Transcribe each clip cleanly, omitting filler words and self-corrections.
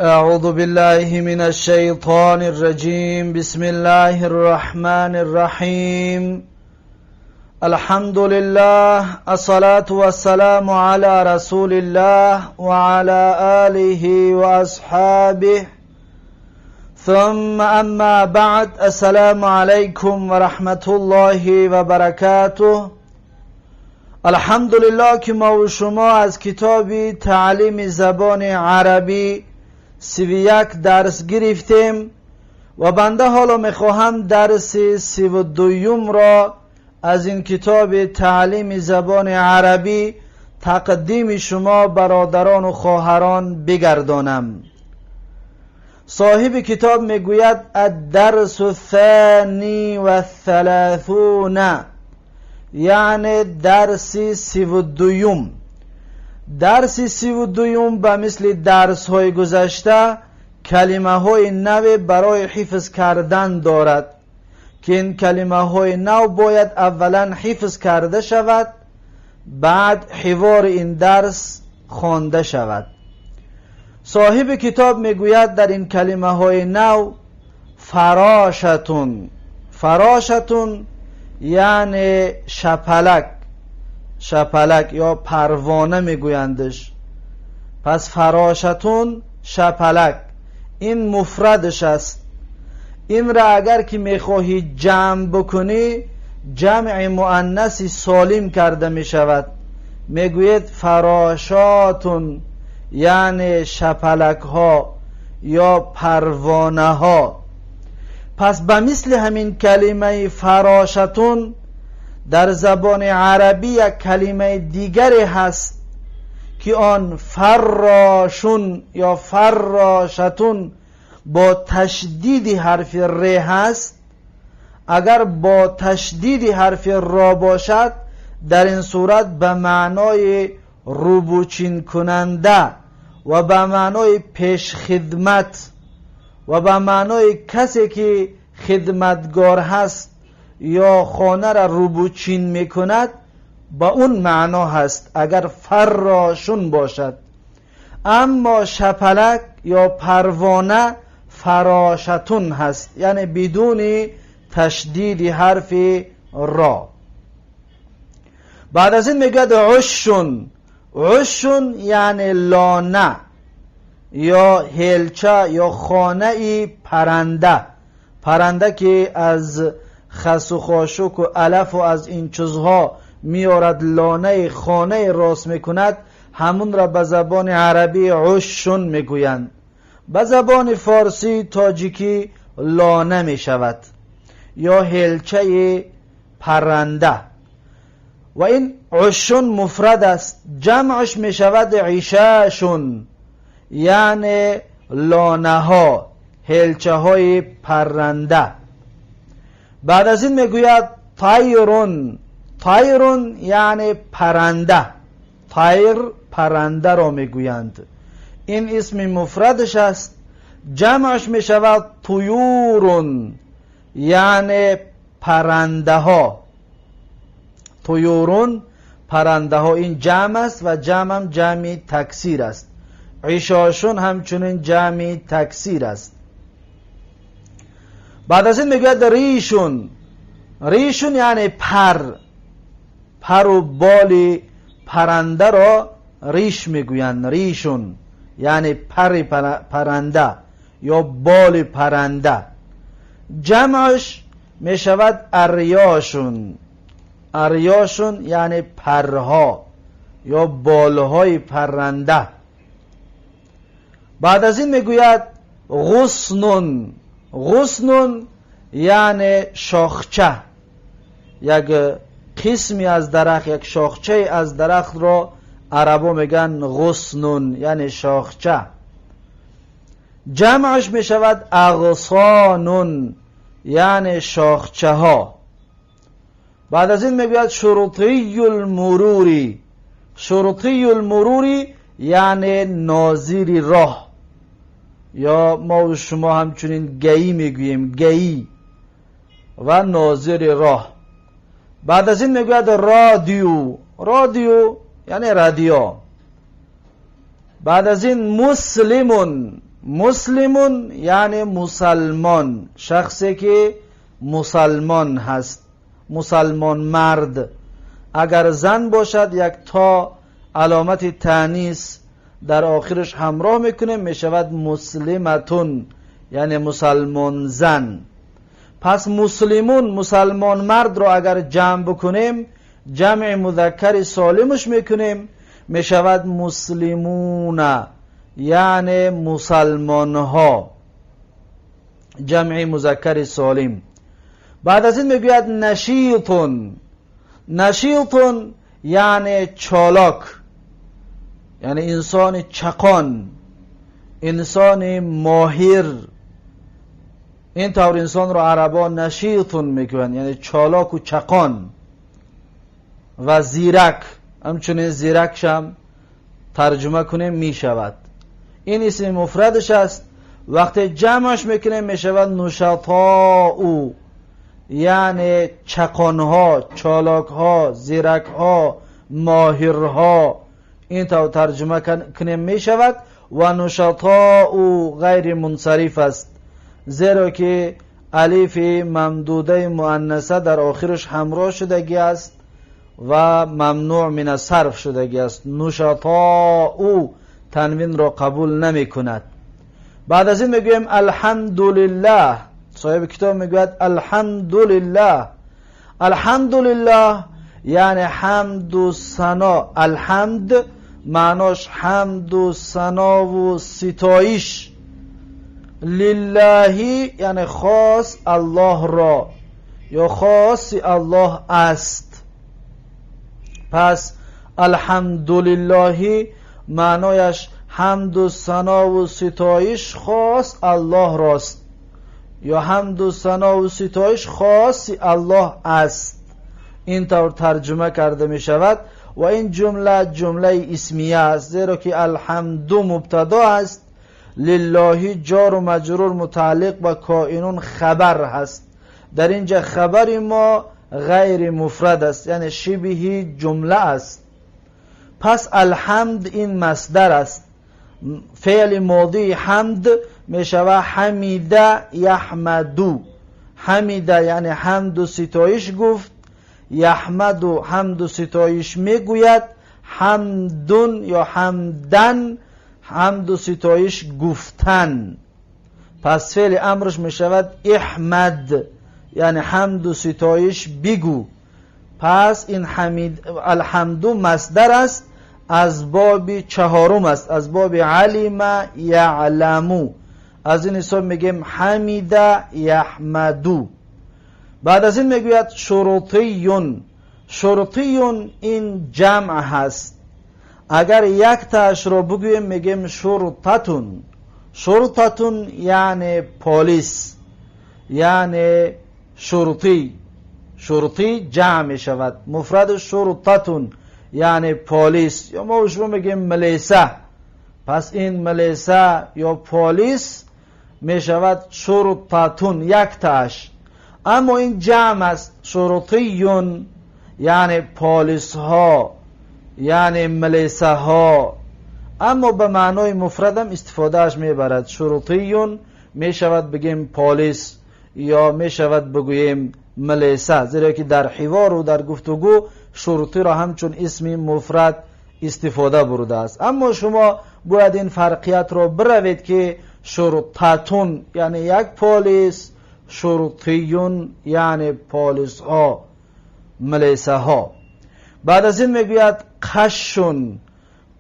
أعوذ بالله من الشيطان الرجيم. بسم الله الرحمن الرحيم. الحمد لله، الصلاة والسلام على رسول الله وعلى آله وأصحابه، ثم أما بعد. السلام عليكم ورحمة الله وبركاته. الحمدلله که ما و شما از کتاب تعلیم زبان عربی 31 درس گرفتیم و بنده حالا میخواهم درس 32 را از این کتاب تعلیم زبان عربی تقدیم شما برادران و خواهران بگردانم. صاحب کتاب میگوید: الدرس الثانی والثلاثون، یعنی درس 32. درس 32 به مثل درس های گذشته کلمه های نو برای حفظ کردن دارد که این کلمه های نو باید اولا حفظ کرده شود، بعد حوار این درس خوانده شود. صاحب کتاب میگوید در این کلمه های نو: فراشة. فراشة یعنی شپلک، شپلک یا پروانه میگویندش. پس فراشة شپلک، این مفردش است. این را اگر که میخواهی جمع بکنی، جمع مؤنث سالم کرده میشود. میگوید فراشات، یعنی شپلک ها یا پروانه ها. پس به مثل همین کلمه فراشة در زبان عربی یک کلمه دیگری هست که آن فراش یا فراشة با تشدید حرف ر هست. اگر با تشدید حرف را باشد، در این صورت به معنای روبوچین کننده و به معنای پیش خدمت و به معنای کسی که خدمتگار هست یا خانه را روبوچین میکند، با اون معنا هست اگر فراش باشد. اما شپلک یا پروانه فراشة هست، یعنی بدون تشدید حرف را. بعد از این میگه عش. عش یعنی لانه یا هلچه یا خانه ای پرنده. پرنده که از خس و خاشاک و علف و از این چیزها میارد، لانه خانه راست میکند، همون را به زبان عربی عش میگویند. به زبان فارسی تاجیکی لانه میشود یا هلچه پرنده. و این عش مفرد است، جمعش میشود عشاش، یعنی لانه ها، هلچه های پرنده. بعد از این میگوید طیر. طیر یعنی پرنده. طیر پرنده را میگویند. این اسم مفردش است، جمعش میشود طیور، یعنی پرنده ها. طیور پرنده ها، این جمع است و جمع هم جمع تکثیر است. عشاش همچنین جمع تکثیر است. بعد از این میگوید ریش. ریش یعنی پر. پر و بال پرنده را ریش میگویند. ریش یعنی پر پرنده یا بال پرنده. جمعش میشود أریاش. أریاش یعنی پرها یا بالهای پرنده. بعد از این میگوید غصن. غصن یعنی شاخچه. یک قسمی از درخت، یک شاخچه از درخت را عربا میگن غصن، یعنی شاخچه. جمعش میشود أغصان، یعنی شاخچه ها. بعد از این میگوید شرطی المرور. شرطی المرور یعنی ناظر راه، یا ما و شما همچنین گئی میگوییم، گئی و ناظر راه. بعد از این میگوید رادیو. رادیو یعنی رادیو. بعد از این مسلم. Муслимун яъне мусалмон, шахсе ки мусалмон ҳаст, мусалмон мард. Агар зан бошад, як то аломати таънис дар охираш ҳамроҳ мекунем, мешавад муслиматун, яъне мусалмон зан. Пас муслимун, мусалмон мардро агар ҷамъ бикунем, ҷамъи музаккари солимаш мекунем, мешавад муслимуна, яъне мусалмонҳо, ҷамъи музаккари солим. Баъд аз ин мегӯяд нашитун. Нашитун яъне чолок, яъне инсони чақон, инсони моҳир. Ин тавр инсонро арабо нашитун мегӯянд, яъне чолоку чақон ва зирак. Ҳамчунин зиракшам тарҷума кунем, мешавад. Ин исми муфрадаш аст. Вақте ҷамъаш мекунем, мешавад нушатоу, яъне чақонҳо, чолокҳо, зиракҳо, моҳирҳо. Ин тавр тарҷума кунем, мешавад. Ва нушатоу ғайри мунсариф аст, зеро ки алифи мамдудаи муаннаса дар охираш ҳамроҳ шудагӣ аст ва мамнӯъ мин асарф шудагӣ аст. Нушатоу танвинро қабул намекунад. Баъд аз ин мегӯем алҳамдулиллаҳ. Соҳиби китоб мегӯяд алҳамдулиллаҳ. Алҳамдулиллаҳ яъне ҳамду сано. Алҳамд маънош ҳамду санову ситоиш, лиллаҳи яъне хос Аллоҳро ё хоси Аллоҳ аст. Пас алҳамдулиллоҳи маънояш ҳамду санову ситоиш хос Аллоҳрост ё ҳамду санову ситоиш хоси Аллоҳ аст. Ин тавр тарҷума карда мешавад ва ин ҷумла ҷумлаи исмия аст, зеро ки алҳамду мубтадо аст, лиллоҳи ҷору маҷрур мутааллиқ ба коинун хабар ҳаст. Дар инҷа хабари мо ғайри муфрад аст, яъне шибҳи ҷумла аст. Пас алҳамд ин масдар аст. Феъли модии ҳамд мешавад ҳамида яҳмаду. Ҳамида яъне ҳамду ситоиш гуфт, яҳмаду ҳамду ситоиш мегӯяд, ҳамдун ё ҳамдан ҳамду ситоиш гуфтан. Пас феъли амрш мешавад иҳмад, яъне ҳамду ситоиш бигӯ. Пас ин ҳамид алҳамду масдар аст, аз боби чаҳорум аст, аз боби алима яъламу. Аз ин ҳисоб мегӯем ҳамида яҳмаду. Баъд аз ин мегӯяд шурутиюн. Шурутиюн ин ҷамъ ҳаст. Агар яктаашро бигӯем, мегӯем шуртатун. Шуртатун яъне полис, яъне шуртӣ. Шуртӣ ҷамъ мешавад. Муфраду шуртатун яъне полис, ё мо шумо мегӯем милиса. Пас ин милиса ё полис мешавад шуртатун, яктааш. Аммо ин ҷамъ аст, шуртиюн яъне полисҳо, яъне милисаҳо. Аммо ба маънои муфрадам истифодааш мебарад. Шуртиюн мешавад бигӯем полис ё мешавад бигӯем милиса, зеро ки дар ҳивору дар гуфтугӯ шуртиро ҳамчун исми муфрад истифода бурдааст. Аммо шумо бояд ин фарқиятро биравед, ки шуртатун яъне як полис, шуртиюн яъне полисҳо, милисаҳо. Баъд аз ин мегӯяд қашшун.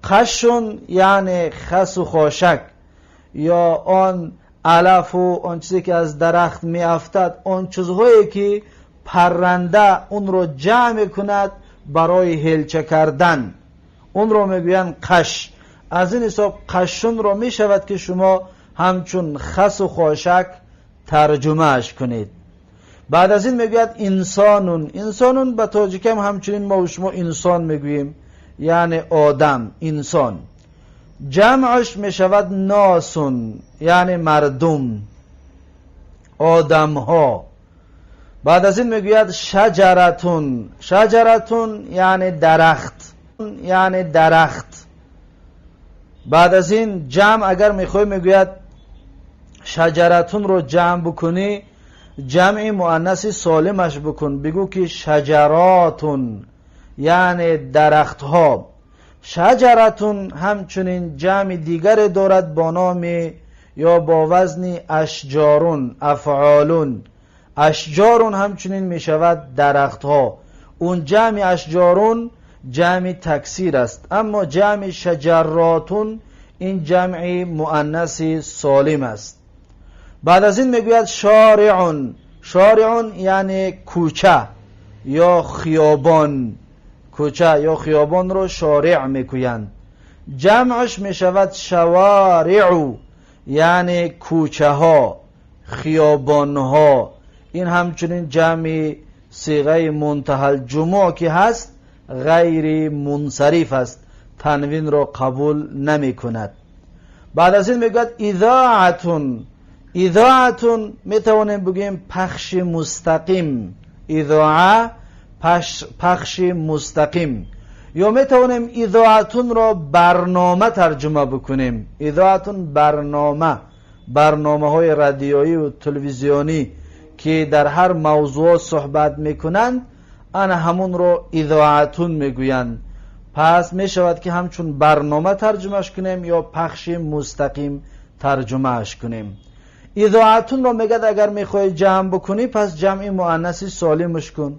Қашшун яъне хасу хошак ё он алафу он чизе ки аз дарахт меафтад, он чизҳое ки парранда онро ҷамъ мекунад барои ҳелча кардан, онро мегӯянд қаш. Аз ин ҳисоб қашшунро мешавад ки шумо ҳамчун хасу хошак тарҷумааш кунед. Баъд аз ин мегӯяд инсонун. Инсонун ба тоҷикам ҳамчунин мо шумо инсон мегӯем, яъне одам, инсон. Ҷамъаш мешавад носун, яъне мардум, одамҳо. Баъд аз ин мегӯяд шаҷаратун. Шаҷаратун яъне дарахт, яъне дарахт. Баъд аз ин ҷамъ агар мехоҳем, мегӯяд Шаҷаратунро ҷамъ бикунӣ, ҷамъи муаннаси солимаш бикун, бигӯ ки шаҷаротун, яъне дарахтҳо. Шаҷаратун ҳамчунин ҷамъи дигаре дорад бо номи ё бо вазни ашҷорун, афъолун. Ашҷорун ҳамчунин мешавад дарахтҳо. Он ҷамъи ашҷорун ҷамъи таксир аст, аммо ҷамъи шаҷаротун ин ҷамъи муаннаси солим аст. Баъд аз ин мегӯяд шориъун. Шориъун яъне кӯча ё хиёбон. Кӯча ё хиёбонро шориъ мегӯянд. Ҷамъаш мешавад шавориъу, яъне кӯчаҳо, хиёбонҳо. Ин ҳамчунин ҷамъи сиғаи мунтаҳал ҷумӯъ ки ҳаст, ғайри мунсариф аст, танвинро қабул намекунад. Баъд аз ин мегӯяд изоатун. Изоатун метавонем бигӯем пахши мустақим. Изоа пахши мустақим. Ё метавонем изоатунро барнома тарҷума бикунем. Изоатун барнома, барномаҳои радиоӣ ва телевизионӣ ки дар ҳар мавзӯъ суҳбат мекунанд, ана ҳамонро изоатун мегӯянд. Пас мешавад ки ҳамчун барнома тарҷумаш кунем ё пахши мустақим тарҷумааш кунем. Изоатунро мегӯяд агар мехоҳӣ ҷамъ бикунӣ, пас ҷамъи муаннаси солимаш кун,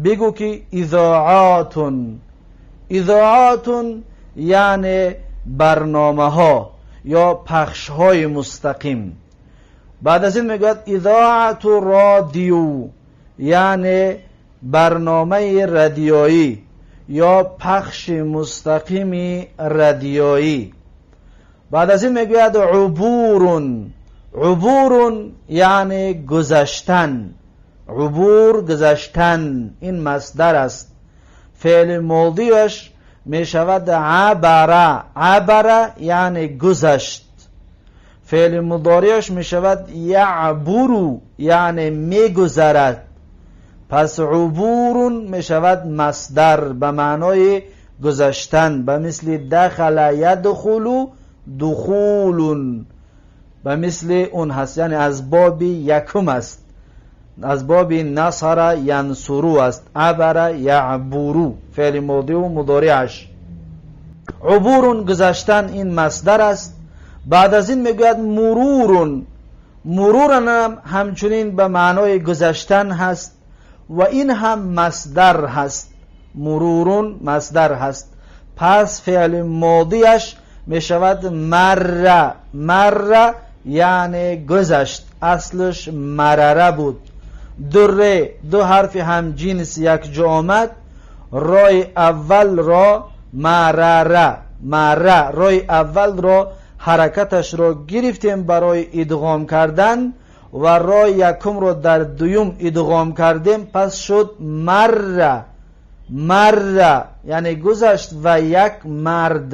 бигӯ ки изоатун. Изоатун яъне барномаҳо ё пахшҳои мустақим. Баъд аз ин мегӯяд изоату радио, яъне барномаи радиоӣ ё пахши мустақими радиоӣ. Баъд аз ин мегӯяд убурун. Убурун яъне гузаштан. Убур гузаштан, ин масдар аст. Феъли модиаш мешавад абара. Абара яъне гузашт. Феъли мудориаш мешавад яъбуру, яъне мегузарад. Пас убурун мешавад масдар ба маънои гузаштан, ба мисли дахала ядхулу духулун, ба мисли он ҳаст, яъне аз боби якум аст, аз боби насара янсуру аст, абара яъбуру, феъли модиву мудориаш. Убурун гузаштан, ин масдар аст. Баъд аз ин мегӯяд мурурун. Муруран ҳам ҳамчунин ба маънои гузаштан ҳаст ва ин ҳам масдар ҳаст. Мурурун масдар ҳаст. Пас феъли модиаш мешавад марра. Марра яъне гузашт, аслаш марара буд. Ду ре, ду ҳарфи ҳамҷинс якҷо омад. Рои аввалро марара, мара, рои аввалро ҳаракаташро гирифтем барои идғом кардан ва рои якумро дар дуюм идғом кардем, пас шуд марра. Марра яъне гузашт ва як мард.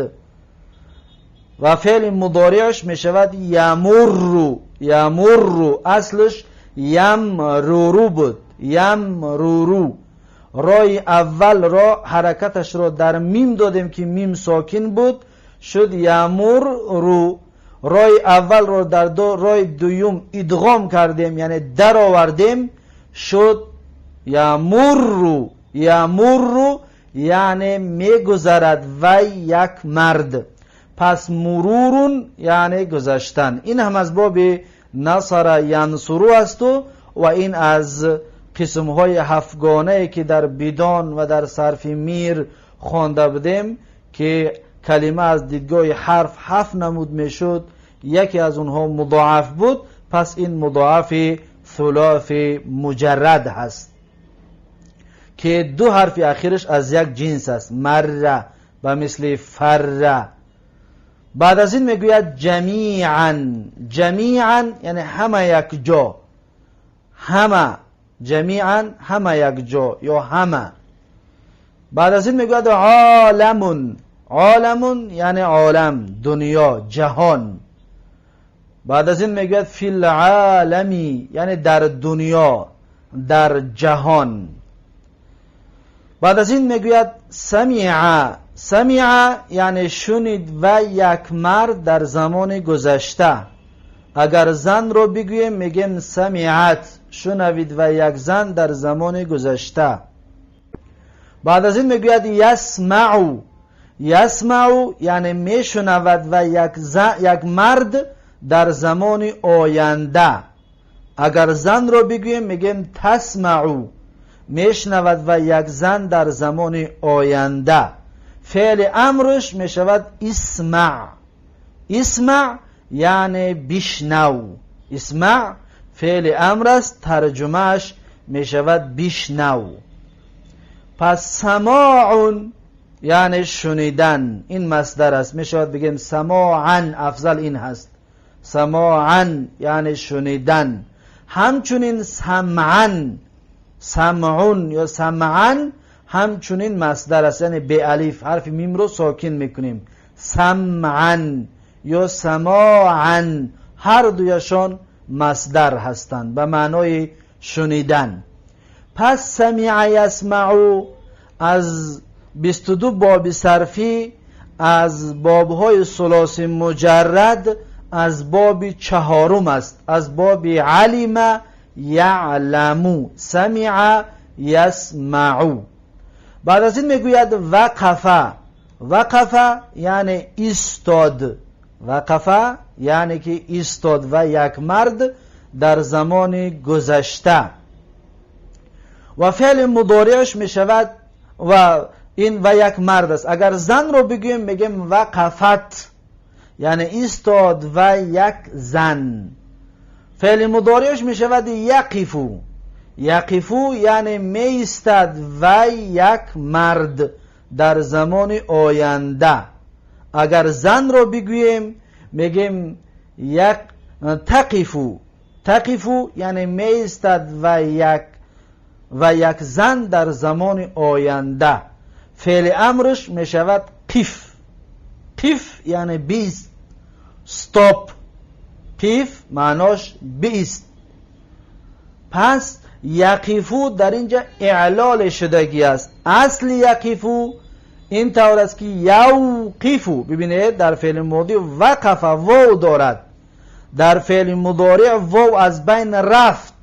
Ва феъли мудориаш мешавад ямурру. Ямурру аслаш ямруру буд, ямруру. Рои аввалро ҳаракаташро дар мим додем ки мим сокин буд, шуд ямурру. Рои аввалро дар рои дуюм идғом кардем, яъне даровардем, шуд ямурру. Ямурру яъне мегузарад вай як мард. Пас мурурун яъне гузаштан. Ин ҳам аз боби насара янсуру асту ва ин аз қисмҳои ҳафтгонае ки дар бидон ва дар сарфи мир хонда будем, ки калима аз дидгоҳи ҳарф ҳафт намуд мешуд, яке аз онҳо мудоаф буд. Пас ин мудоафи сулофи муҷаррад ҳаст ки ду ҳарфи ахираш аз як ҷинс аст, марра ба мисли фарра. Баъд аз ин мегӯяд ҷамиан. Ҷамиан яъне ҳама якҷо, ҳама. Ҷамиан ҳама якҷо ё ҳама. Баъд аз ин мегӯяд оламун. Оламун яъне олам, дунё, ҷаҳон. Баъд аз ин мегӯяд фил олами, яъне дар дунё, дар ҷаҳон. Баъд аз ин мегӯяд самиа. Самиа яъне шунид ва як мард дар замони гузашта. اگر زن رو بگوییم میگیم سمعت، شنوید و یک زن در زمان گذشته. بعد از این میگوید یسمع. یسمع یعنی میشنود و یک مرد در زمان آینده. اگر زن رو بگوییم میگیم تسمع، میشنود و یک زن در زمان آینده. فعل امرش میشود اسمع. اسمع یعنی بشنو. اسمع فعل امر است، ترجمهش میشود بشنو. پس سماع یعنی شنیدن، این مصدر است، میشود بگیم سماعا، افضل این هست. سماعا یعنی شنیدن. همچنین سمعا، سمعون یا سمعا همچنین مصدر است، یعنی به الف حرف میم رو ساکن میکنیم. سمعا یا سماعا هر دویشان مصدر هستند به معنای شنیدن. پس سمع یسمع از 22 باب صرفی، از بابهای ثلاثی مجرد، از باب چهارم است، از باب علم یعلم، سمع یسمع. بعد از این میگوید وقف. وقف یعنی ایستاد. وقف یعنی که ایستاد و یک مرد در زمان گذشته. و فعل مضارعش میشود و این و یک مرد است. اگر زن رو بگوییم میگیم وقفت، یعنی ایستاد و یک زن. فعل مضارعش میشود یقفو. یقفو یعنی میستد و یک مرد در زمان آینده. اگر زن رو بگوییم میگیم یک تقفو. تقفو یعنی میستد و یک زن در زمان آینده. فعل امرش میشود قف. قف یعنی بیست، stop. قف معناش بیست. پس یقفو در اینجا اعلال شدگی است. اصل یقفو این طور است که یوقفو. ببینید در فعل ماضی وقف واو دارد، در فعل مضارع واو از بین رفت.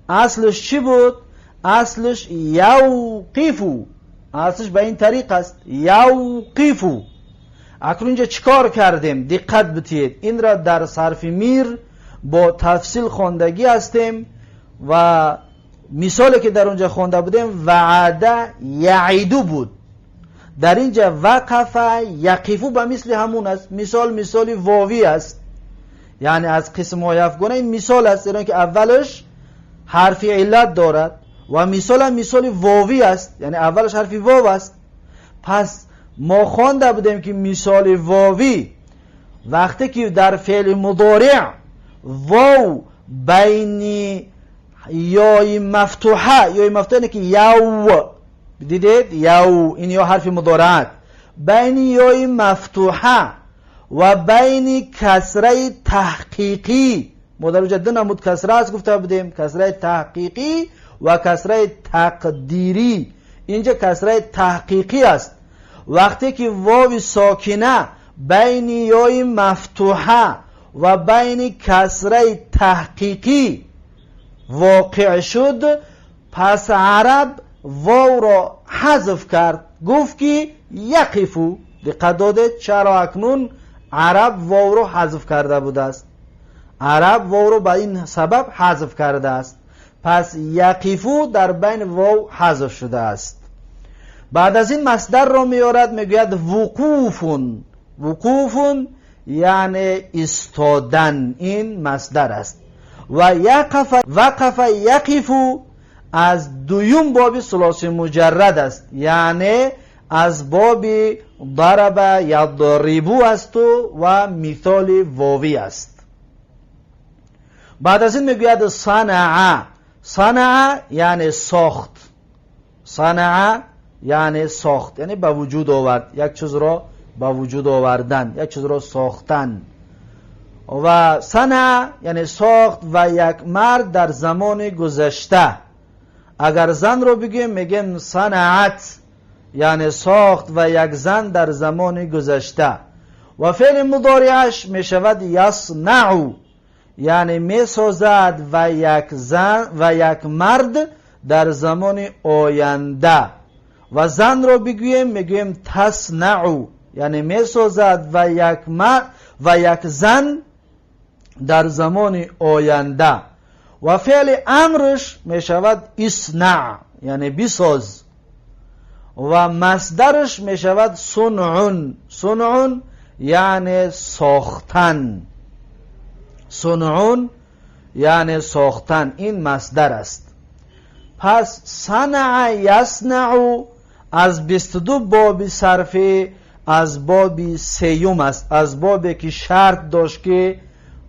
اصلش چی بود؟ اصلش یوقفو، اصلش به این طریق است، یوقفو. اکنون اینجا چیکار کردیم؟ دقت بتید، این را در صرف میر با تفصیل خواندگی هستیم و مثالی که در اونجا خوانده بودیم وعده یعیدو بود، در اینجا وقف یقفو به مثل همون است. مثال مثال واوی است، یعنی از قسم های افغانه این مثال است، زیرا که اولش حرف علت دارد و مثال هم مثال واوی است، یعنی اولش حرف واو است. پس ما خوانده بودیم که مثال واوی وقتی که در فعل مضارع واو بین یای مفتوحه، یای مفتوحه یعنی که یو، دیدید یو این یا حرف مضارعت، بین یای مفتوحه و بین کسره تحقیقی، ما در اونجا دو نمود کسره است گفته بودیم، کسره تحقیقی و کسره تقدیری. اینجا کسره تحقیقی است. وقتی که واو ساکنه بین یای مفتوحه و بین کسره تحقیقی واقع شد، پس عرب واو را حذف کرد، گفت که یقفو. دقت داده چرا اکنون عرب واو را حذف کرده بوده است؟ عرب واو را به این سبب حذف کرده است. پس یقفو در بین واو حذف شده است. بعد از این مصدر را میارد، میگوید وقوفون. وقوفون یعنی ایستادن، این مصدر است. و یقف، وقف یقفو از دویم باب ثلاثی مجرد است، یعنی از باب ضرب یضربو است و مثال واوی است. بعد از این میگوید صنع. صنع یعنی ساخت. صنع یعنی ساخت، یعنی به وجود آورد، یک چیز را به وجود آوردن، یک چیز را ساختن. و صنع یعنی ساخت و یک مرد در زمان گذشته. اگر زن رو بگیم میگیم صنعت، یعنی ساخت و یک زن در زمان گذشته. و فعل مضارعش میشود یصنع. یعنی میسازد و یک زن و یک مرد در زمان آینده. و زن را بگوییم میگوییم تصنع، یعنی میسازد و یک مرد و یک زن در زمان آینده. و فعل امرش میشود اصنع، یعنی بساز، و مصدرش میشود صنع. صنع یعنی ساختن، صنع یعنی ساختن، این مصدر است. پس صنع یصنع از 22 باب صرفی از باب سیوم است، از بابی که شرط داشت که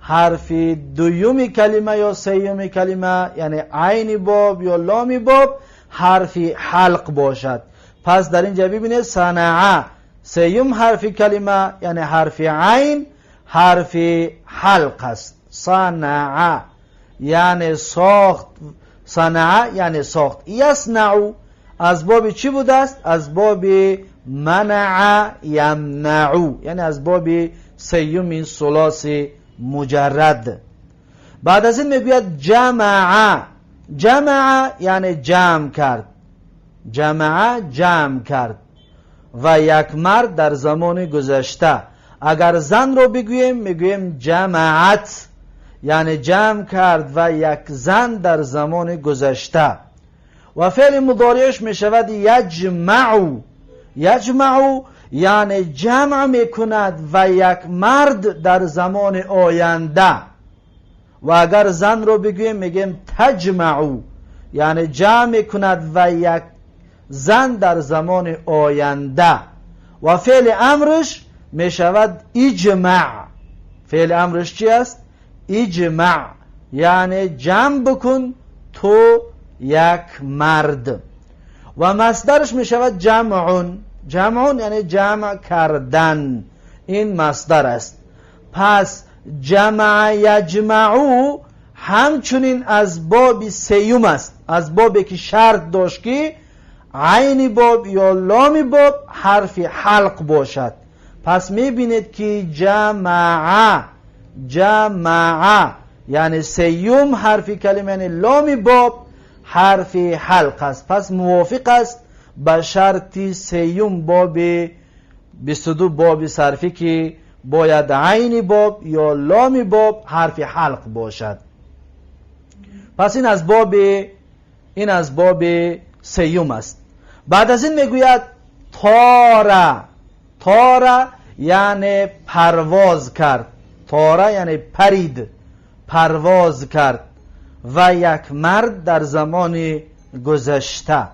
حرف دوم کلمه یا سیوم کلمه، یعنی عین باب یا لام باب، حرف حلق باشد. پس در اینجا ببینید صنع سیوم حرف کلمه یعنی حرف عین حرف حلق است. صنع یعنی ساخت، صنع یعنی ساخت. یصنع از باب چی بوده است؟ از باب منع یمنع، یعنی از باب سیوم ثلاثی مجرد. بعد از این میگوید جمع. جمع یعنی جمع کرد، جمع جمع کرد و یک مرد در زمان گذشته. اگر زن رو بگوییم میگوییم جمعت، یعنی جمع کرد و یک زن در زمان گذشته. و فعل مضارعش میشود یجمع. یجمع یعنی جمع میکند و یک مرد در زمان آینده. و اگر زن رو بگوییم میگیم تجمع، یعنی جمع میکند و یک زن در زمان آینده. و فعل امرش میشود اجمع. فعل امرش چی است؟ اجمع، یعنی جمع بکن تو یک مرد. و مصدرش میشود جمعون. جمعون یعنی جمع کردن، این مصدر است. پس جمع یجمعو همچنین از باب سیوم است، از بابی که شرط داشت که عین باب یا لام باب حرف حلق باشد. پس میبینید که جمع، جمع یعنی سیوم حرف کلمه یعنی لام باب حرف حلق است. پس موافق است به شرط سیوم باب 22 باب صرفی که باید عین باب یا لام باب حرف حلق باشد. پس این از باب سیوم است. بعد از این میگوید طار. طار یعنی پرواز کرد، طار یعنی پرید، پرواز کرد و یک مرد در زمان گذشته.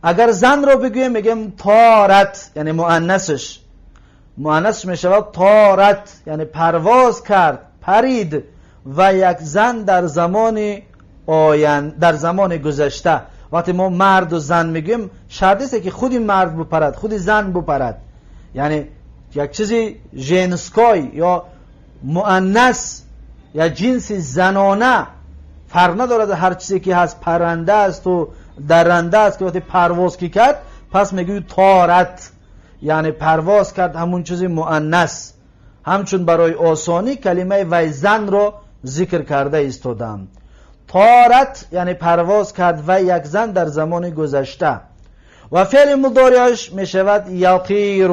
اگر زن رو بگوییم میگیم طارت، یعنی مؤنثش، مؤنث میشود طارت، یعنی پرواز کرد، پرید و یک زن در زمان در زمان گذشته. وقتی ما مرد و زن میگیم شرط نیست که خودی مرد بپرد خودی زن بپرد، یعنی یک چیزی женской یا مؤنث یا جنس زنانه فرق ندارد، هر چیزی که هست پرنده است و درنده است که وقتی پرواز کی کرد پس میگوی طارت، یعنی پرواز کرد، همون چیزی مؤنث. همچون برای آسانی کلمه وی زن رو ذکر کرده ایستادم. طارت یعنی پرواز کرد و یک زن در زمان گذشته. و فعل مضارعش میشود یطیر.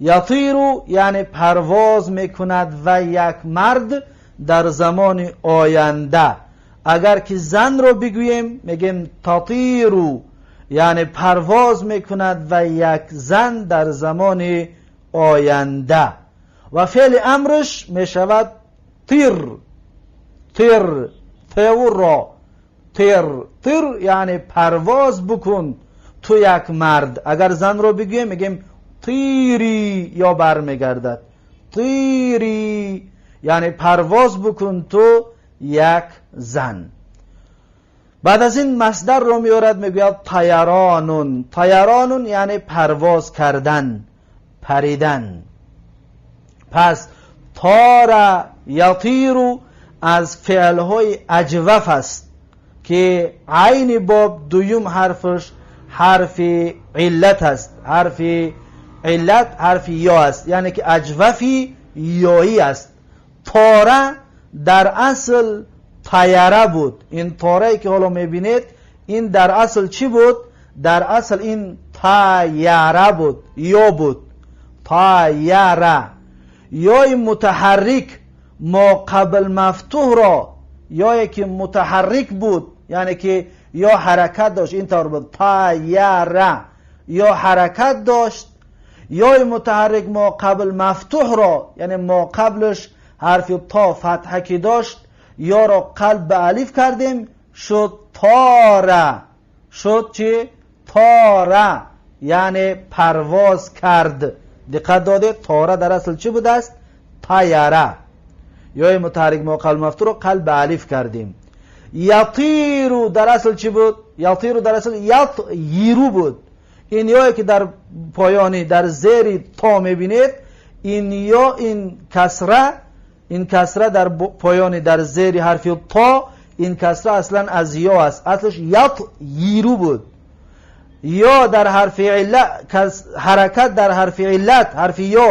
یطیر یعنی پرواز میکند و یک مرد در زمان آینده. اگر که زن رو بگوییم میگیم تطیر، یعنی پرواز میکند و یک زن در زمان آینده. و فعل امرش میشود طیر. طیر، طیر، طیر، طیر یعنی پرواز بکن تو یک مرد. اگر زن رو بگوییم میگیم طیری یا برمیگردد، طیری یعنی پرواز بکن تو یک زن. بعد از این مصدر رو میارد میگوید طیرانون. طیرانون یعنی پرواز کردن، پریدن. پس طار یطیر از فعلهای اجوف است که عین باب دویم حرفش حرف علت است، حرف علت حرف یا است، یعنی که اجوفی یایی است. طاره дар асл тайара буд. Ин торае ки ҳоло мебинед, ин дар асл чӣ буд? Дар асл ин таяра буд, ё буд таяра. Ёи мутаҳаррик мо қабл мафтуҳро, ёе ки мутаҳаррик буд, яъне ки ё ҳаракат дошт, ин тавр буд таяра, ё ҳаракат дошт, ёи мутаҳаррик мо қабл мафтуҳро, яъне мо қаблаш ҳарфи то фатҳа ки дошт, ёро қалб ба алиф кардем, шуд тора. Шуд чӣ? Тора, яъне парвоз кард. Диққат додед, тора дар асл чӣ будааст? Таяра. Ёи мутаҳаррик мо қабл мафтуҳро қалб ба алиф кардем. Ятиру дар асл чӣ буд? Ятиру дар асл ятйиру буд. Ин ёе ки дар поёни дар зери то мебинед, ин ё ин касра, ин касра дар поёни дар зери ҳарфи то, ин касра аслан аз ё аст, аслаш ятйиру буд. Ё дар ҳарфи иллат, ҳаракат дар ҳарфи иллат, ҳарфи ё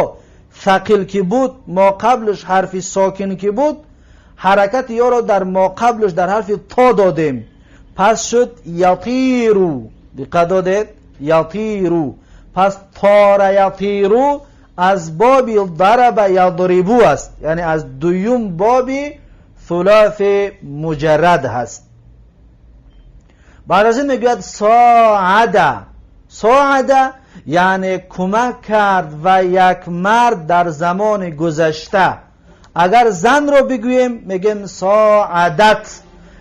сақил ки буд, мо қаблаш ҳарфи сокин ки буд, ҳаракати ёро дар мо қаблаш дар ҳарфи то додем, пас шуд ятиру. Диққат додед, ятиру. Пас тора ятиру аз боби дараба ядрибу аст, яъне аз дуюм боби сулоси муҷаррад ҳаст. Баъд аз ин мегӯяд соада. Соада яъне кӯмак кард ва як мард дар замони гузашта. Агар занро бигӯем, мегӯем соадат,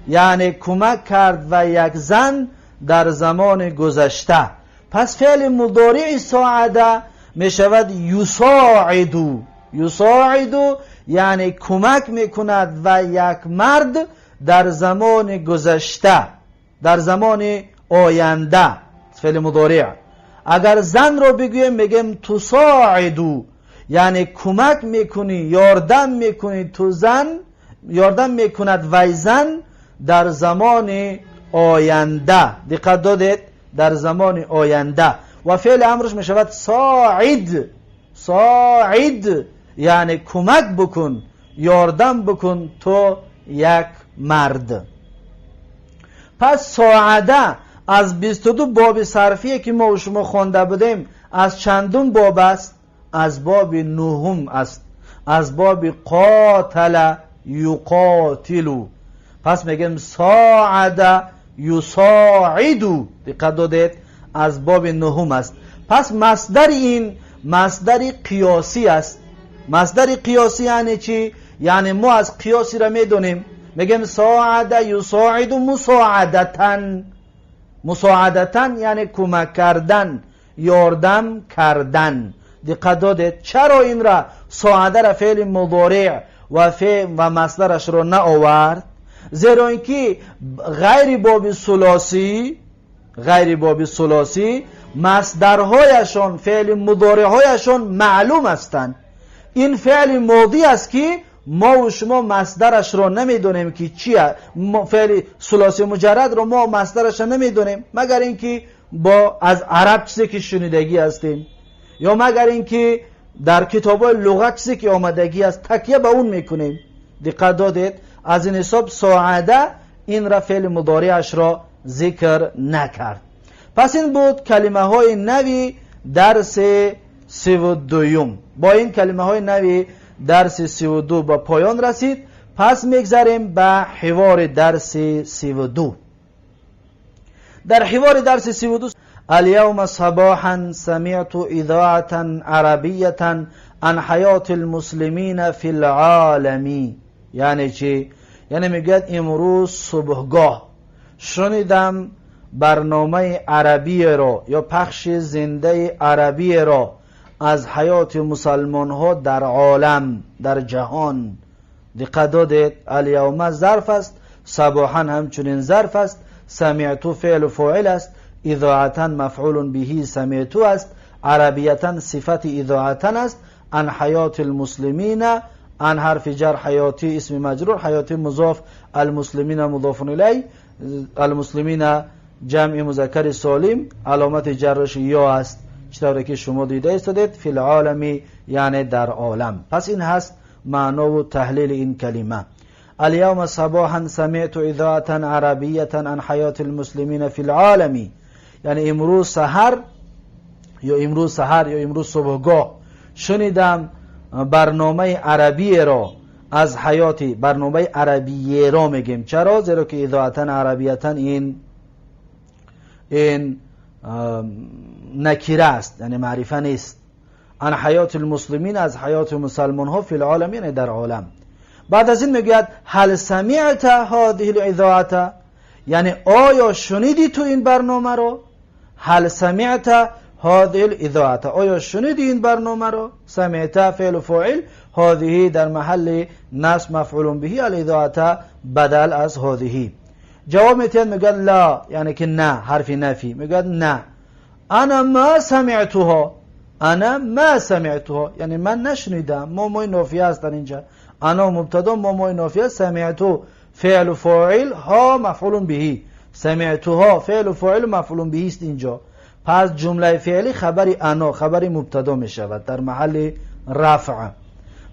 яъне кӯмак кард ва як зан дар замони гузашта. Пас феъли мудории соада мешавад юсоиду. Юсоиду яъне кӯмак мекунад ва як мард дар замони гузашта, дар замони оянда, феъли мудориъ. Агар занро бигӯем, мегӯем тусоиду, яъне кӯмак мекунӣ, ёрдам мекунӣ, ту зан, ёрдам мекунад вай зан дар замони оянда. Диққат додед, дар замони оянда. Ва феъли амрш мешавад соид. Соид яъне кӯмак букун, ёрдам букун ту як мард. Пас соада аз 22 боби сарфие ки мо шумо хонда будем, аз чандум боб аст? Аз боби нуҳум аст, аз боби қотала юқотилу. Пас мегӯем соада юсоиду. Диққат додед, аз боби нуҳум аст. Пас масдари ин масдари қиёсӣ аст. Масдари қиёсӣ яъне чӣ? Яъне мо аз қиёсиро медонем, мегӯем соада юсоиду мусоадатан. Мусоадатан яъне кӯмак кардан, ёрдам кардан. Диққат додед, чаро инра соадара феъли мудориъ ва феъл ва масдарашро наовард? Зеро ин ки ғайри боби сулосӣ, ғайри боби сулосӣ масдарҳояшон, феъли мудориъҳояшон маълум ҳастанд. Ин феъли модӣ аст ки мо шумо масдарашро намедонем ки чия. Феъли сулоси муҷаррадро мо масдарашро намедонем, магар ин ки бо аз араб чизе ки шунидагӣ ҳастем, ё магар ин ки дар китобҳои луғат чизе ки омадагӣ аст, такя ба он мекунем. Диққат додед, аз ин ҳисоб соада инра феъли мудориашро зикр накард. Пас ин буд калимаҳои нави дарси 32-юм. Бо ин калимаҳои нави дарси 32 ба поён расид. Пас мегзарем ба ҳивори дарси 32. Дар ҳивори дарси 32: اليوم صباحا سمعت إذاعة عربية عن حياة المسلمين في العالم. یعنی چی؟ یعنی میگوید امروز صبحگاه شنیدم برنامه عربی را یا پخش زنده عربی را از حیات مسلمان ها در عالم، در جهان. دقت دادید، الیوم ظرف است، صباحا همچنین ظرف است، سمعت فعل فاعل است، اذاعة مفعول به سمعت است، عربیتا صفت اذاعة است، عن حیات المسلمین، عن حرف جر، حیاتی اسم مجرور، حیاتی مضاف، المسلمین مضاف الیه، المسلمین جمع مذکر سالم، علامت جرش یا است، چطوری که شما دیده ایستادید، فی العالم یعنی در عالم. پس این هست معنا و تحلیل این کلمه. اليوم صباحا سمعت اذاعه عربيه عن حیات المسلمین فی العالم، یعنی امروز سحر یا امروز سحر یا امروز صبحگاه شنیدم برنامه عربی را از حیاتی، برنامه عربی را میگیم. چرا؟ زیرا که اذاعه عربیه این نکره است، یعنی معرفه نیست. عن حیات المسلمین، از حیات مسلمان ها، فی العالم یعنی در عالم. بعد از این میگوید هل سمعت هذه الاذاعه، یعنی آیا شنیدی تو این برنامه رو؟ هل سمعت هذه الاذاعه، آیا شنیدی این برنامه رو؟ سمعت فعل فاعل، هذه در محل نصب مفعول به، الاذاعه بدل از هذه. جواب میتید میگه لا، یعنی که نه، حرف نفی، میگه نه، انا ما سمعتها، انا ما سمعتها یعنی من نشنیدم. ما مای نافیه است در اینجا، انا مبتدا، ما مای نافیه، سمعتو فعل فاعل، ها مفعول به، سمعتها فعل فاعل مفعول به است اینجا. پس جمله فعلی خبر انا، خبر مبتدا می شود در محل رفع.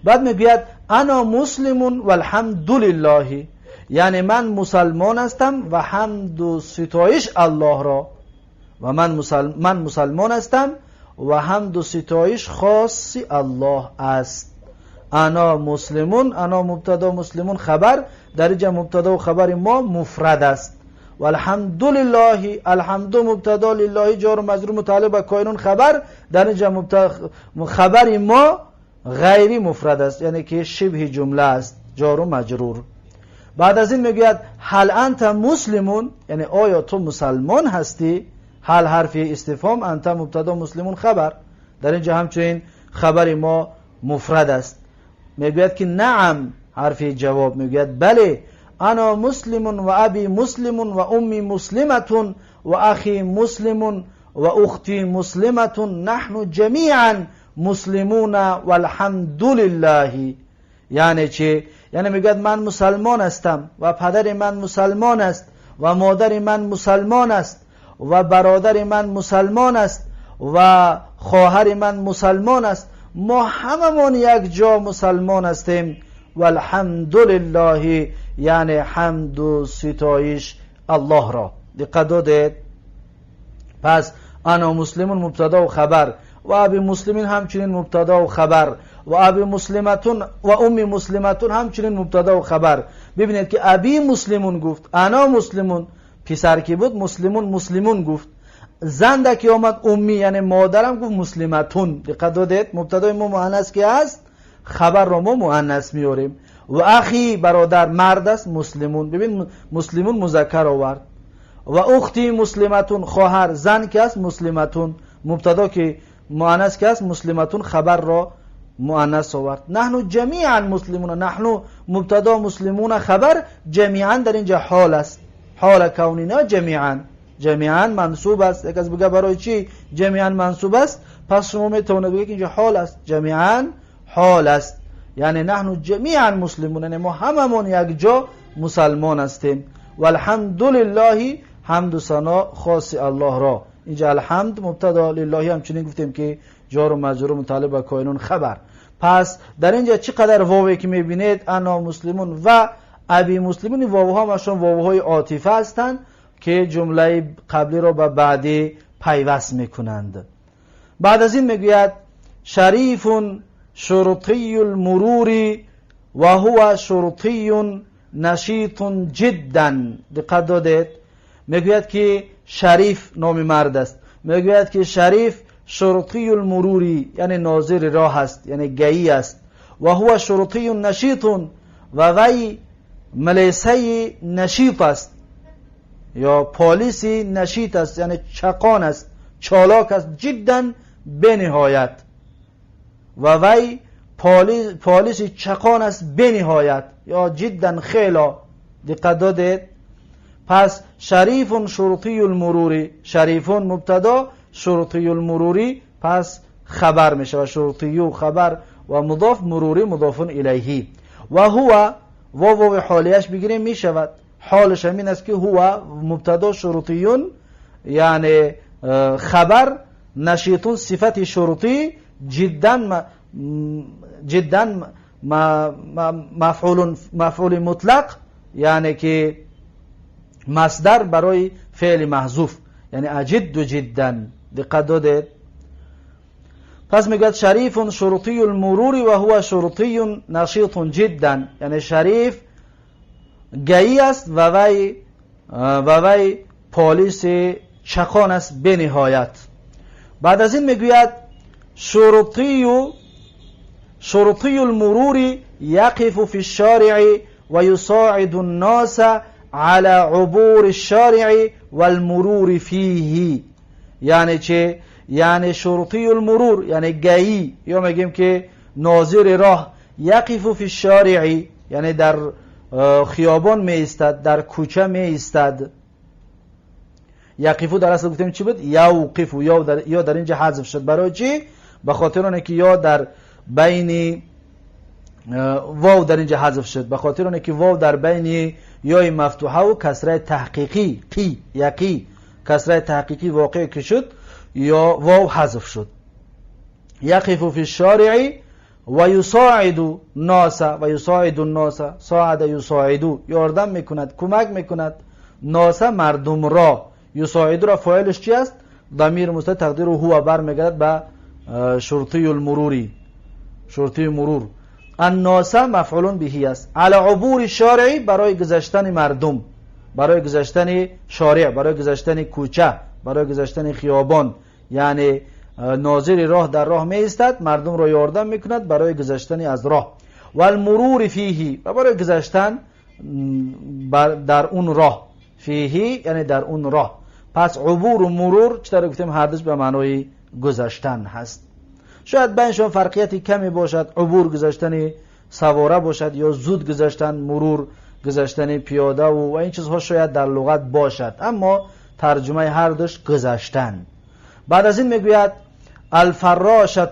بعد میگوید انا مسلم والحمد لله، یعنی من مسلمان هستم و حمد و ستایش الله را، و من مسلمان هستم و حمد و ستایش خاص الله است. انا مسلمون، انا مبتدا، مسلمون خبر، در اینجا مبتدا و خبر ما مفرد است. و الحمد لله، الحمد مبتدا، لله جار و مجرور متعلق به کائنون خبر، در اینجا خبر ما غیری مفرد است، یعنی که شبه جمله است، جار و مجرور. بعد از این میگوید هل انت مسلمون، یعنی آیا تو مسلمان هستی؟ هل حرف استفهام، انت مبتدا، مسلمون خبر، در اینجا همچنین خبر ما مفرد است. میگوید که نعم، حرف جواب، میگوید بله، انا مسلم و ابی مسلم و امی مسلمة و اخی مسلم و اختی مسلمة نحن جمیعا مسلمون والحمد لله. یعنی چی؟ یعنی میگوید من مسلمان هستم و پدر من مسلمان است و مادر من مسلمان است و برادر من مسلمان است و خواهر من مسلمان است، ما هممون یک جا مسلمان هستیم. والحمد لله یعنی حمد و ستایش الله را. دقت دادید؟ پس انا مسلمون مبتدا و خبر، و ابی مسلمین همچنین مبتدا و خبر، و ابی مسلمتون و امی مسلمتون همچنین مبتدا و خبر. ببینید که ابی مسلمون گفت، انا مسلمون، پسر کی بود مسلمون، مسلمون گفت. زن که آمد امی یعنی مادرم گفت مسلمتون. دقت دادید؟ مبتدای ما مؤنث که است، خبر را ما مؤنث میاریم. و اخی برادر مرد است، مسلمون، ببین مسلمون مذکر آورد. و اختی مسلمتون خواهر زن که است مسلمتون، مبتدا که مؤنث که است مسلمتون خبر را مؤنث آورد. نحن جمیعا مسلمون، نحن مبتدا، مسلمون خبر، جمیعا در اینجا حال است، حال کونینا جمیعا، جمیعا منصوب است. یک از بگه برای چی جمیعا منصوب است؟ پس شما میتونید بگید اینجا حال است، جمیعا حال است، یعنی نحن جمیعا مسلمون، یعنی ما هممون یک جا مسلمان هستیم. والحمد لله حمد و ثنا خاص الله را. اینجا الحمد مبتدا، لله همچنین گفتیم که جار و مجرور متعلق به کائنون خبر. پس در اینجا چقدر واوی که میبینید، انا مسلمون و ابی مسلمون، واوها همشون واوهای عاطفه هستند که جمله قبلی را به بعدی پیوست میکنند. بعد از این میگوید شریف شرطی المرور و هو شرطی نشیط جدا. دقت دادید؟ میگوید که شریف نام مرد است، میگوید که شریف شرطی المروری یعنی ناظر راه است، یعنی گئی است. و هو شرطی نشیط و وی ملیسه نشیط است یا پالیسی نشیط است، یعنی چقان است، چالاک است، جدا بنهایت. و وی پالیسی چقان است بنهایت یا جدا خیلی. دقت دادید؟ پس شریف شرطی المروری، شریف مبتدا، شرطی المروری پس خبر میشه و شرطی خبر و مضاف، مروری مضاف الیه. و هو و واو حالیش بگیریم میشود، حالش همین است که هو مبتدا، شرطیون یعنی خبر، نشیطون صفت شرطی، جدا جدا مفعول مطلق، یعنی که مصدر برای فعل محذوف، یعنی اجد جدا. دقت دادید؟ پس میگوید شریف شرطی المرور و هو شرطی نشیط جدا، یعنی شریف گئی است و وی پلیس چقان است به نهایت. بعد از این میگوید شرطی المرور یقف فی الشارع و یساعد الناس على عبور الشارع والمرور فیه. یعنی چه؟ یعنی شرطی المرور یعنی گئی، یا میگیم که ناظر راه، یقف فی الشارع یعنی در خیابان می ایستد، در کوچه می ایستد. یقفو در اصل گفتیم چی بود؟ یوقفو، یا در اینجا حذف شد. برای چی؟ به خاطر اونه که یا در بین واو در اینجا حذف شد، به خاطر اونه که واو در بین یای مفتوحه و کسره تحقیقی قی یقی کسره تحقیقی واقع که شد، یا واو حذف شد. یقف فی الشارع و یساعد الناس، و یساعد الناس، ساعد یساعد یاردم میکند، کمک میکند، ناس مردم را. یساعد را فاعلش چی است؟ ضمیر مستتر تقدیر هو برمیگردد به شرطی المروری، شرطی مرور. الناس مفعول به است. علی عبور الشارع برای گذشتن مردم، برای گذشتن شارع، برای گذشتن کوچه، برای گذشتن خیابان، یعنی ناظر راه در راه می ایستد، مردم را یاردم میکند برای گذشتن از راه. و المرور فیه و برای گذشتن در اون راه، فیه یعنی در اون راه. پس عبور و مرور چطور گفتیم هر دوش به معنای گذشتن هست. شاید بینشون فرقیتی کمی باشد، عبور گذشتن سواره باشد یا زود گذشتن، مرور گذشتن پیاده و این چیزها شاید در لغت باشد، اما ترجمه هر دوش گذشتن. بعد از این میگوید الفراشة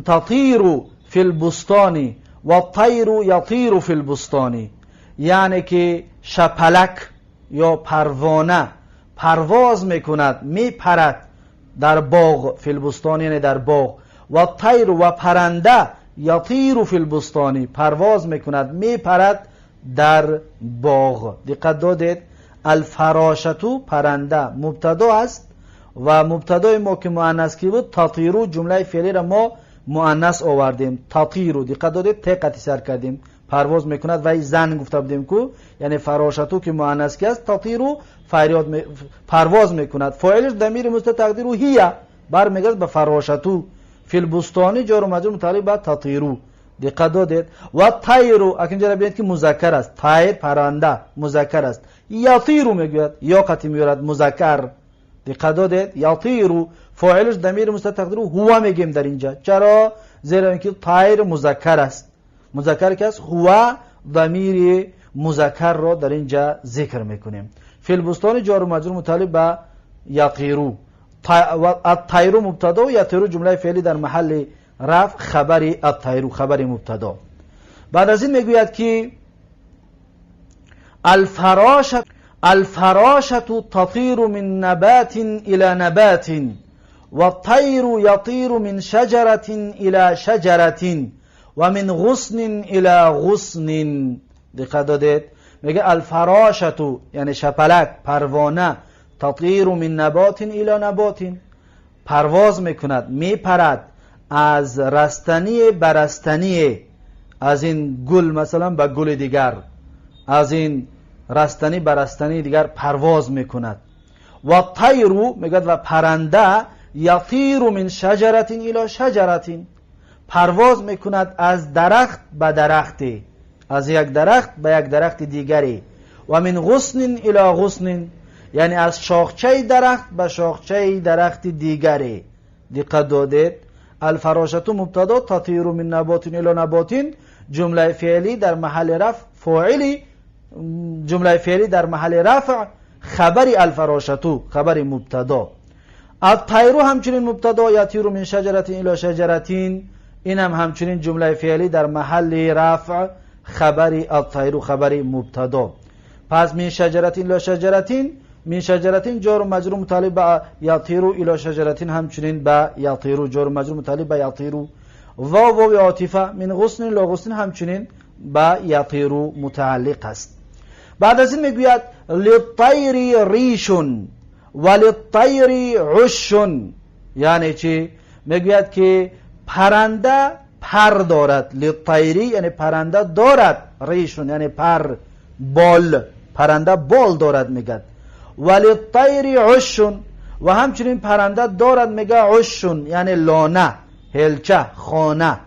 تطیر فی البستان و الطیر یطیر فی البستان، یعنی که شپلک یا پروانه پرواز میکند، میپرد در باغ، فی البستان یعنی در باغ، و الطیر و پرنده، یطیر فی البستان پرواز میکند، میپرد در باغ. دقت دادید؟ الفراشتو پرنده مبتدا است و مبتدای ما که مؤنث کی بود؟ تطیرو، جمله فعلی را ما مؤنث آوردیم، تطیرو. دقت دادید؟ ت سر کردیم، پرواز میکند و زن گفته بودیم کو، یعنی فراشتو که مؤنث کی است، تطیرو فریاد پرواز میکند، فاعلش ضمیر مستتر تقدیرو هی برمیگرد به فراشتو. فی البستانی جار و مجرور متعلق به تطیرو. دقت دادید؟ و طیرو اکنجا ببینید که مذکر است، طیر پرنده مذکر است، یطیرو میگوید یا قطعی میورد مذکر. دقت دادید؟ یطیرو فاعلش ضمیر مستتر تقدیرو هو میگیم در اینجا. چرا؟ زیرا اینکه طیر مذکر است، مذکر که است هو ضمیر مذکر را در اینجا ذکر میکنیم. فی البستان جار و مجرور متعلق به یطیرو، الطیر مبتدا و یطیرو جمله فعلی در محل رفع خبر الطیر خبر مبتدا. بعد از این میگوید که الفراشة تطیر من نبات الى نبات والطیر یطیر من شجرة الى شجرة و من غصن الى غصن. دقت دادید؟ میگه الفراشة یعنی شپلک، پروانه، تطیر من نبات الى نبات پرواز میکند، میپرد از رستنی به رستنی، از این گل مثلا به گل دیگر، از این رستنی به رستنی دیگر پرواز میکند. و طیر میگد و پرنده، یطیر من شجرة الى شجرة پرواز میکند از درخت به درختی، از یک درخت به یک درخت دیگری، و من غصن الى غصن یعنی از شاخچه درخت به شاخچه درخت دیگری. دقت دادید؟ الفراشة مبتدا، تطیر من نبات الى نبات جمله فعلی در محل رفع فاعلی، جمله فعلی در محل رفع خبر الفراشة خبر مبتدا. الطیر همچنین مبتدا، یطیر من شجرة الى شجرة، این هم همچنین جمله فعلی در محل رفع خبر الطیر خبر مبتدا. پس من شجرة الى شجرة من شجرة جار مجرور متعلق به یطیر، الی شجرة همچنین به یطیر، جار مجرور متعلق به یطیر. واو واو عاطفه، من غصن الی غصن همچنین به یطیر متعلق است. بعد از این میگوید للطیر ریش و للطیر عش. یعنی چی؟ میگوید که پرنده پر دارد. للطیری یعنی پرنده دارد، ریشون یعنی پر، بال، پرنده بال دارد میگد. و للطیر عش و همچنین پرنده دارد میگه عشون یعنی لانه، هلچه، خانه.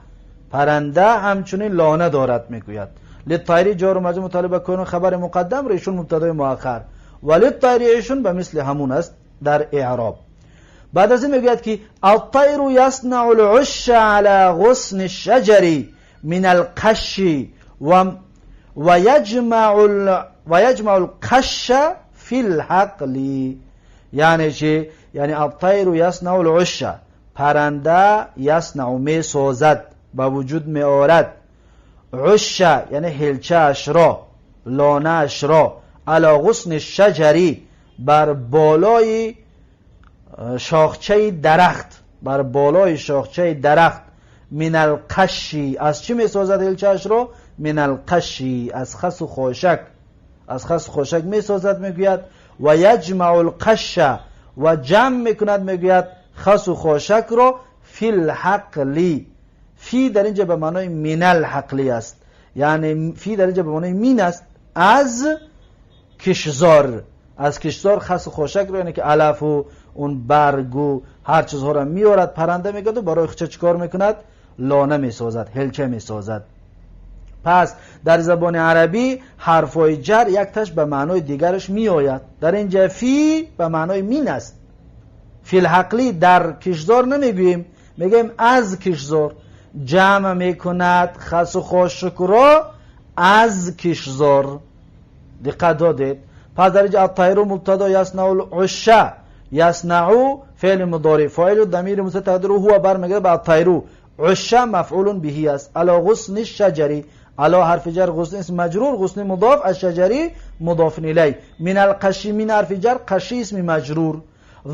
پرنده همچنین لانه دارد میگوید. للطیر جار و مجرور متعلق به کون خبر مقدم، ریشون مبتدای مؤخر. و للطیر عشون به مثل همون است در اعراب. بعد از این میگوید که الطیر یصنع العش على غصن الشجر من القش و یجمع القش فی الحقل. یعنی چی؟ یعنی الطیر یصنع العش، پرنده یصنع می سازد، به وجود می آورد، عش یعنی هلچه اش را، لانه اش را، علی غصن الشجری بر بالای شاخچه درخت، بر بالای شاخچه درخت، من القشی از چی می سازد هلچه اش را؟ من القشی از خس و خاشک، از خس و خاشک می سازد میگوید. و یجمع القش و جمع میکند میگوید خس و خاشک را، فی الحقلی. فی در اینجا به معنای من الحقلی است، یعنی فی در اینجا به معنای مین است، از کشزار، از کشزار خس و خاشک رو، یعنی که علف و اون برگ و هر چیزها را میارد پرنده میگه و برای خودش چیکار میکند؟ لانه میسازد، هلچه میسازد. پس در زبان عربی حرفای جر یک تاش به معنای دیگرش میآید. در اینجا فی به معنای مین است. فی الحقلی در کشزار نمیگوییم، میگیم از کشزار. جمع میکند خس و خاشک را از کشزار. دقت دادید؟ پس در اینجا الطیر مبتدا، یصنع العش، یصنع فعل مضارع، فاعل ضمیر مستتر هو برمیگرده به الطیر، عش مفعول به است. علی غصن الشجری، علی حرف جر، غصن اسم مجرور، غصن مضاف، الشجری مضاف الیه. من القش، من حرف جر، قشی اسم مجرور.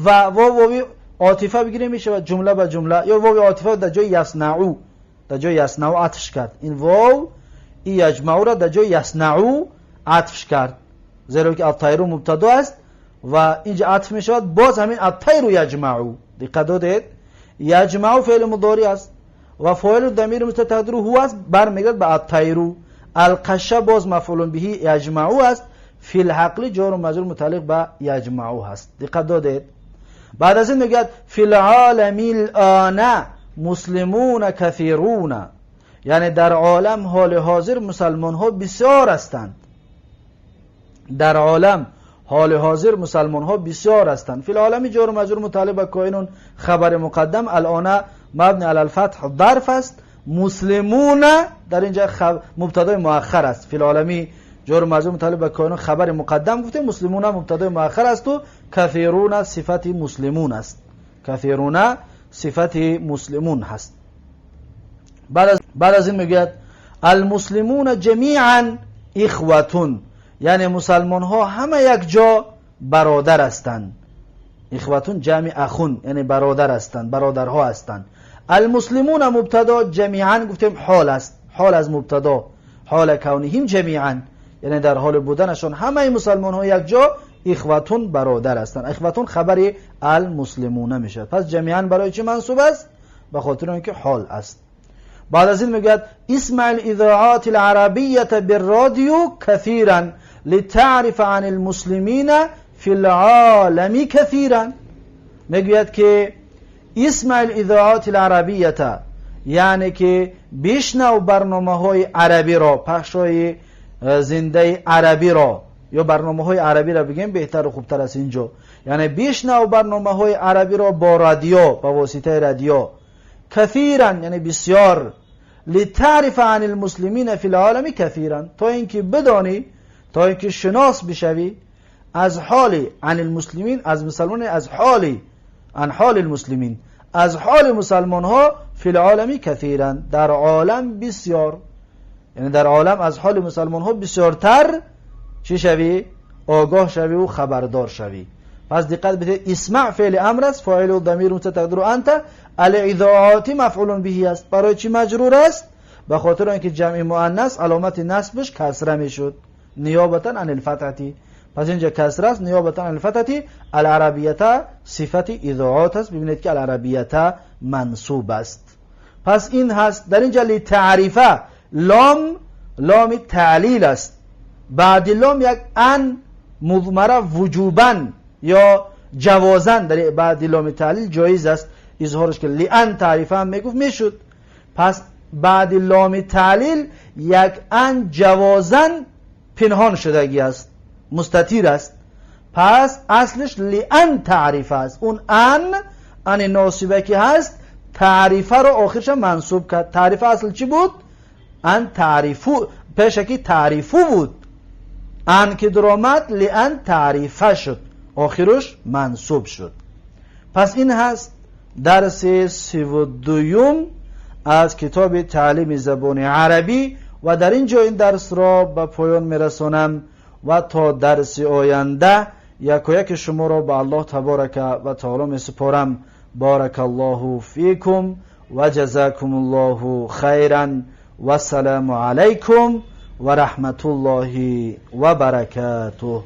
و واو واوی عاطفه بگیره میشه جمله به جمله، یا واو عاطفه در جای یصنعو، در جای یصنعو عطفش کرد. این واو ای یجمعو را در جای یصنعو عطفش کرد، زیرا که الطیر مبتدا است و اینجا عطف میشود. باز همین الطیر یجمعو، دقت دادید؟ یجمعو فعل مضارع است و فاعل ضمیر مستتر هو است، برمیگرد به الطیر. القشه باز مفعول به یجمعو است. فی الحقل جار و مجرور متعلق به یجمعو هست. دقت دادید؟ بعد از این میگه فی العالم الان مسلمون کثیرون، یعنی در عالم حال حاضر مسلمان ها بسیار هستند. در عالم حال حاضر مسلمان ها بسیار هستند. فی العالم جار و مجرور متعلق به کائنون خبر مقدم، الان مبنی علی الفتح ظرف است. مسلمون در اینجا مبتدای مؤخر است. فی العالمی جار و مجرور متعلق به کائنون خبر مقدم گفته، مسلمون مبتدای مؤخر است و کثیرون صفت مسلمون است. کثیرون صفت مسلمون هست. بعد از این میگوید المسلمون جمیعا اخوتون، یعنی مسلمان ها همه یک جا برادر هستند. اخوتون جمع اخون یعنی برادر هستند، برادرها هستند. المسلمون مبتدا، جمیعا گفتیم حال است، حال از مبتدا، حال کونهم جمیعا یعنی در حال بودنشون همه مسلمان ها یک جا اخوتون برادر هستند. اخوتون خبر المسلمون میشه. پس جمیعا برای چه منصوب است؟ به خاطر اینکه حال است. بعد از این میگوید اسمع الاذاعات العربیه بالرادیو كثيرا لتعرف عن المسلمین فی العالم كثيرا. میگوید که اسمع الاذاعات العربیه یعنی که بشنو برنامه های عربی را، پخش های زنده عربی را، یا برنامه های عربی را بگیم بهتر و خوبتر است اینجا. یعنی بشنو برنامه های عربی را با رادیو، با واسطه رادیو، کثیرا یعنی بسیار، لتعرف عن المسلمین فی العالم کثیرا، تا اینکه بدانی، تا اینکه شناس بشوی از حال عن المسلمین، از مسلمان، از حال عن حال المسلمین، از حال مسلمان ها، فی العالم کثیرا در عالم بسیار، یعنی در عالم از حال مسلمان ها بسیارتر چی شوی؟ آگاه شوی و خبردار شوی. پس دقت بده، اسمع فعل امر است، فاعل و ضمیر مستتر تقدیر انت، الاذاعات مفعول به است. برای چی مجرور است؟ به خاطر اینکه جمع مؤنث علامت نصبش کسره میشد، نیابتا عن الفتحه. پس اینجا کسره است، نیابتا عن الفتحه. العربیه صفت اذاعات است. ببینید که العربیه منصوب است. پس این هست در اینجا لتعریفه، لام لام تعلیل است. بعد لام یک ان مضمره وجوبا یا جوازا در بعد لام تعلیل جایز است، اظهارش که لان تعریفه هم میگفت میشد. پس بعد لام تعلیل یک ان جوازا پنهان شدگی است، مستتیر است. پس اصلش لان تعریف است. اون ان ان ناصبه که هست تعریفه رو آخرش منصوب کرد. تعریف اصل چی بود؟ ان تعریفو، پیشکی تعریفو بود. ان که درآمد لان تعریفه شد، آخرش منصوب شد. پس این هست درس 32 از کتاب تعلیم زبان عربی و در اینجا این درس را به پایان میرسانم و تا درس آینده یک و یک شما را به الله تبارک و تعالی می سپارم. بارک الله فیکم و جزاکم الله خیرا و السلام علیکم و رحمت الله و برکاته.